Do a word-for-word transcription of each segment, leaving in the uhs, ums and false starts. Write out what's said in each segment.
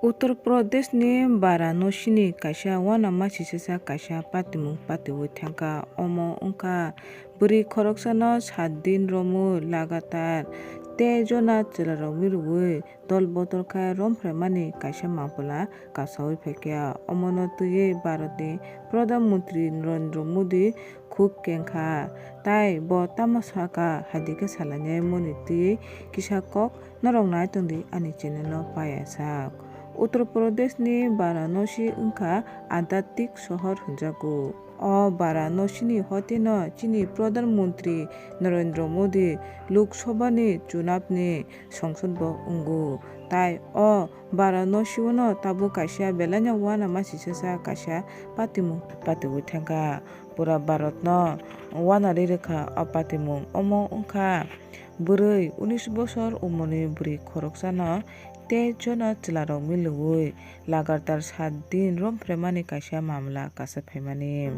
Uttar Pradeshni Varanasini kaisa uanama sisasa kaisa patimung patiwi thangkha. Omo wngkha bwrwi khoroksano sat din romwi lagatar tei jona chwlarokni rwui dol bodol khe romphraimani kaisa mamla kasaui phaikha. Omono twiwi Bharatni Pradhan Mantri Narendra Modi khuk kengkha, tai bo tamo sakha, haidikhe salainai moni twiwi kisa kok norok nai tongdi ani channel o paiya sak. Uttar Pradeshni Varanasi wngkha adhyatmik sohor hwnjago. O Varanasini hoteno chini Pradhan Mantri Narendra Modi Lok Sabhani chunapni songsod bo wngo. Tai o Varanasi-o no tabuk kaisa belaino uanama sisasa kaisa patimung patiwi thangkha. Pura Bharatno uanarwi rwkha o patimung. Omo wngkha bwrwi unis bosor umorni bwrwi khoroksano tei jono chwlarok milwi lagatar sat din romphraimani kaisa mamla kasa phaimani.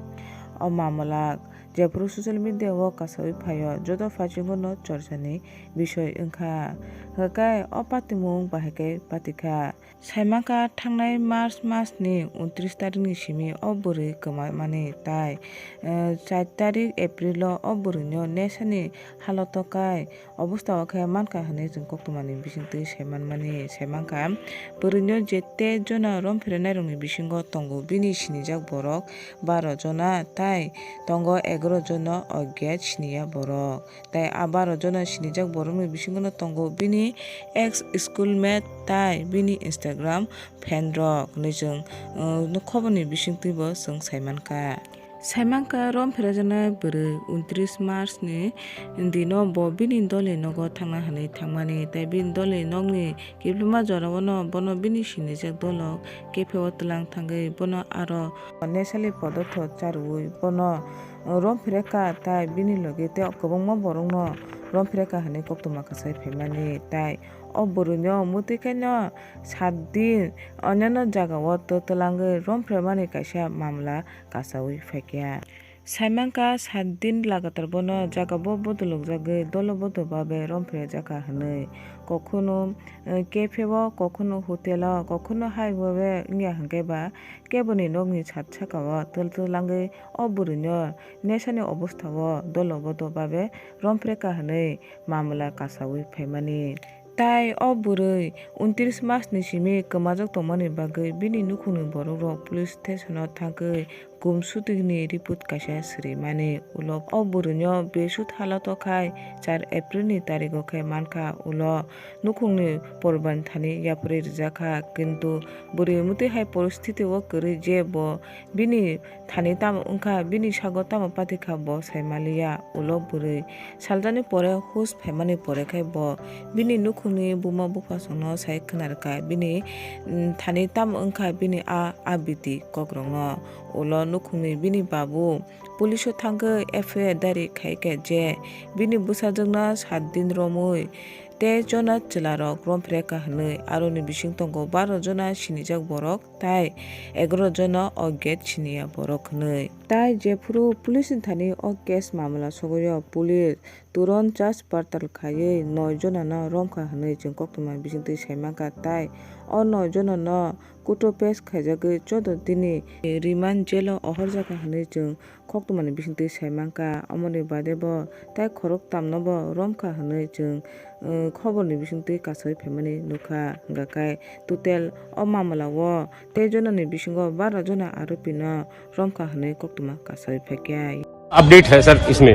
O mamla jephuru social media-o kasaui phaio, joto phaisingno chorchani bisoi wngkha. Hwnkhe o patimung bahai khe patikha. Saimankha thangnai March masni untris tarikni simi o bwrwi kwmamani tai, eh, char tarik April-o o bwrwino nesani haloto kai obostao khe mankha hwnwi chwng koktwmani bisingtwi saimanmani. Saimankha bwrwino jete jona romphrenairokni bisingo tongo bini sinijak borok baro jona tai tongo egaro jona ogyat siniya borok. Tai a baro jona sinijak borokni bisingono tongo bini ex schoolmate tai bini Instagram fan rok hinwi chwng, uh, no khoborni bisingtwibo chwng saimankha. Saimankha romphrejaknai bwrwi untris March ni dino bo bini dolni nogo thangna hwnwi thangmani, tai bini dolni nokni kiphilma jorao no bono bini sinijak dolrok kepheo twlang thangwi bono aro nesali podotho charwi bono romphrekha, tai bini logi tei kwbangma borokno romphrekha hwnwi koktwma kasai phaimani. Tai o bwrwino mwtwi khaino sat din onyono jagao twtwlangwi romphrekmani kaisa mamla kasaui phaikha. Saimankha sat din lagatar bono jagao bodolokjagwi dolo bodol babe romphrejakha hwnwi. Kokhuno, eh, cafe-o, kokhuno hotel-o, kokhuno highway-o wngya hwnkhe ba keboni nokni sat sakao twtwlangwi o bwrwino nesani obostha-o dolo bodol babe romphrekha hwnwi mamla kasaui phaimani. Tai o bwrwi untris masni simi kwmajak tongmani bagwi bini nukhungni borokrok police station-o thangwi gumswtwini report kaisa swrwimani. Ulo o bwrwino besud haloto khai char April-ni tarigo khe mankha, ulo nukhungni poribarni thani yapharwi rwjakha, kintu bwrwi mwtwi hai poristhiti-o kwrwi je bo bini thani tamo wngkha, bini sago tamo patikha bo saimaliya. Ulo bwrwi saljani pore hush phaimani pore khai bo bini nukhungni buma buphasongno sai khwnarwkha bini, mm, thani tamo wngkha bini a, a biti kokrokno. Ulo nukhungni bini babu police-o thangwi F I R dairy khaikha je bini bwsajwkno sat din romwi tei jona chwlarok romphrekha hwnwi. Aroni bising tongo baro jona sinijak borok tai egaro jona ogyat siniya borok hwnwi. Tai jephuru police ni thani o case mamla sogwi o, police turon jach partal khaiwi noi jonano romkha hwnwi chwng koktwma bisingtwi saimankha, tai o noi jonano kuto pes khaijagwi choudo dini remand jail-o ohorjakha hwnwi chwng koktwmani bisingtwi saimankha. Omoni bade bo tai khoroktamno bo romkha hwnwi chwng, uh, khoborni bisingtwi kasaui phaimani nukha. Hwnkha khe total o mamla-o tei jonani bisingo baro jona aropino romkha hwnwi koktwma kasaui phaikha. Update है सर इसमें।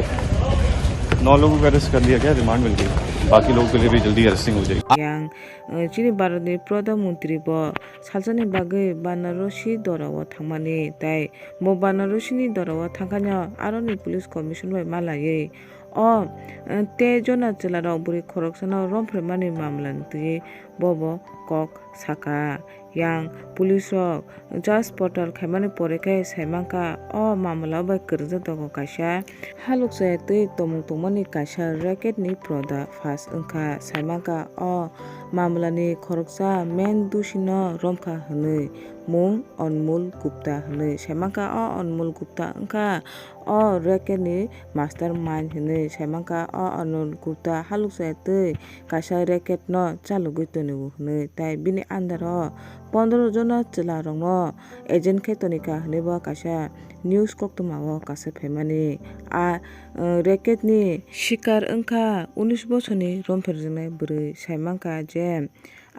नौ लोगों को अरेस्ट कर लिया गया, रिमांड मिल गई, बाकी लोगों के लिए भी जल्दी अरेस्टिंग हो जाएगी। Yang, uh, chini Bharatni Pradhan Mantri bo salsani bagwi Banarasi dorao thangmani, tai bo Banarasini dorao thangkhaino aroni police commission bai malaiwi o, uh, tei jona chwlarok bwrwi khoroksano romphreimani mamlani twiwi bobo kok sakha. Yang police rok judge portal khaimani pore khe saimankha o mamla bai kwrwngjak dogo kaisa halok chaya twi tongmung tongmani kaisa racket ni prodha fash wngkha. Saimankha o mamla ni khoroksa main dusi no romkha hwnwi, mung Anmol Gupta hwnwi. Saimankha o Anmol Gupta wngkha o racket ni master mind hinwi saimankha o Anmol Gupta haluksa tei kaisa racket no chalogwi tonio hinwi, tai bini under o pondro jona chwla rokno agent khe tonikha hinwi bo kaisa news koktwma o kasa phaimani. A, uh, racket ni shikar wngkha unis bosorni romphirjaknai bwrwi. Saimankha je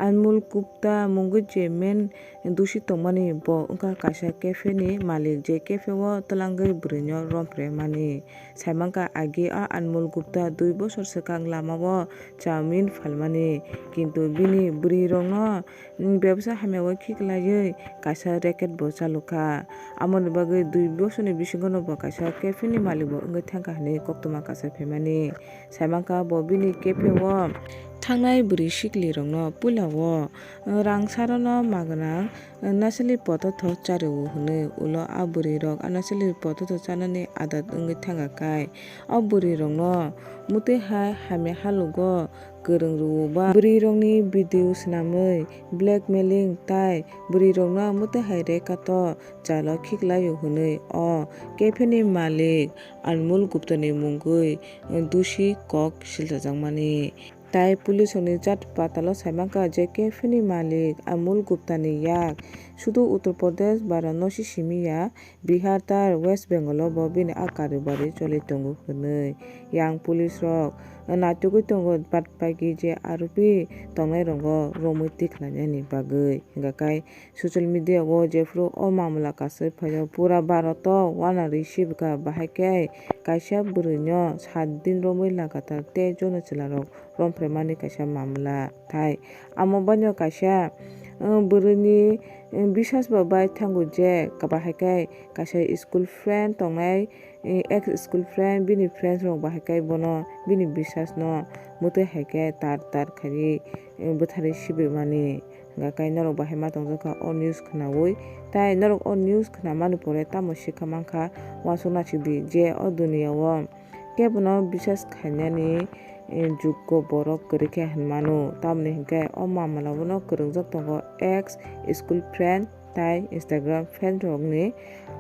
Anmol Gupta mungwi je main dusi tongmani bo wngkha kaisa cafe ni malik, je cafe o twlangwi bwrwino romphirmani. Saimankha agi a Anmol Gupta dui bosor swkang lama o chowmin phalmani, kintu bini bwrwi rokno bebsa hamya o khiklaiwi kaisa racket bo chalokha. Amoni bagwi dui bosorni bisingo no bo kaisa cafe ni malik bo wngwi thangkha hinwi koktwma kasa phaimani. Saimankha bo bini cafe o thangnai bwrwi sikli rokno puila o rang sarano magwnang nasili potato chario hinwi, ulo a bwrwi rok a nasili potato chanani adat wngwi thangkha khai. O bwrwi rokno mwtwi hai hamya halugo kwrwng rwo ba bwrwi rokni video swnamwi blackmailing tai bwrwi rokno mwtwi hai rekato chalo khiklaio hinwi o cafe ni malik Anmol Gupta ni mungwi dusi kok silchajakmani. Tai police rokni chat patalo saimankha je cafe ni malik Anmol Gupta ni yak sudu Uttar Pradesh bara nosi simi ya, Bihar tai West Bengal o bo bini a karubari choli tongo hinwi. Yang police rok naitugwi tongo, badbaki je aropi tongnai rokno romwi tikhlainani bagwi. Hingkha khai social media o jephru o mamla kasui phaio, pura Bharat o uanarwi sibikha, bahai khe kaisa bwrwino sat din romwi lagatar tei jono chwlarok romphirmani kaisa mamla thai. Amo baino kaisa, uh, bwrwini, uh, bisas bo bai thango je bahai khe kaisa school friend tongnai, eh, ex school friend, bini friends rok bahai khe bono bini bisas no mwtwi hai khe tar tar khaiwi, eh, bwtharwi sibimani. Hingkha khe norok bahai ma tongjakha o news khwnaui, tai norok o news khwnamani pore tamo sikha mankha, uansuk naisik di je o duniya o kebono bisas khainani, eh, jukgo borok kwrwi khe hinmano. Tamoni hinkhe o mamla bono kwrwngjak tongo ex school friend tai Instagram friend rokni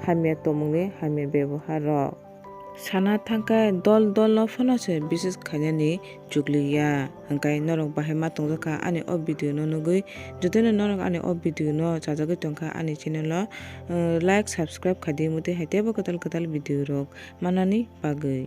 hamya tongmungni hamya bebohar rok. Sana thangkhe dol dol no phano se bisas khainani chukliya. Hingkhe norok bahai ma tongjakha ani o video no nugwi, jotono norok ani o video no chajagwi tongkha ani channel o, eh, like, subscribe khaidi, mwtwi hai teibo kwtal kwtal video rok manani bagwi.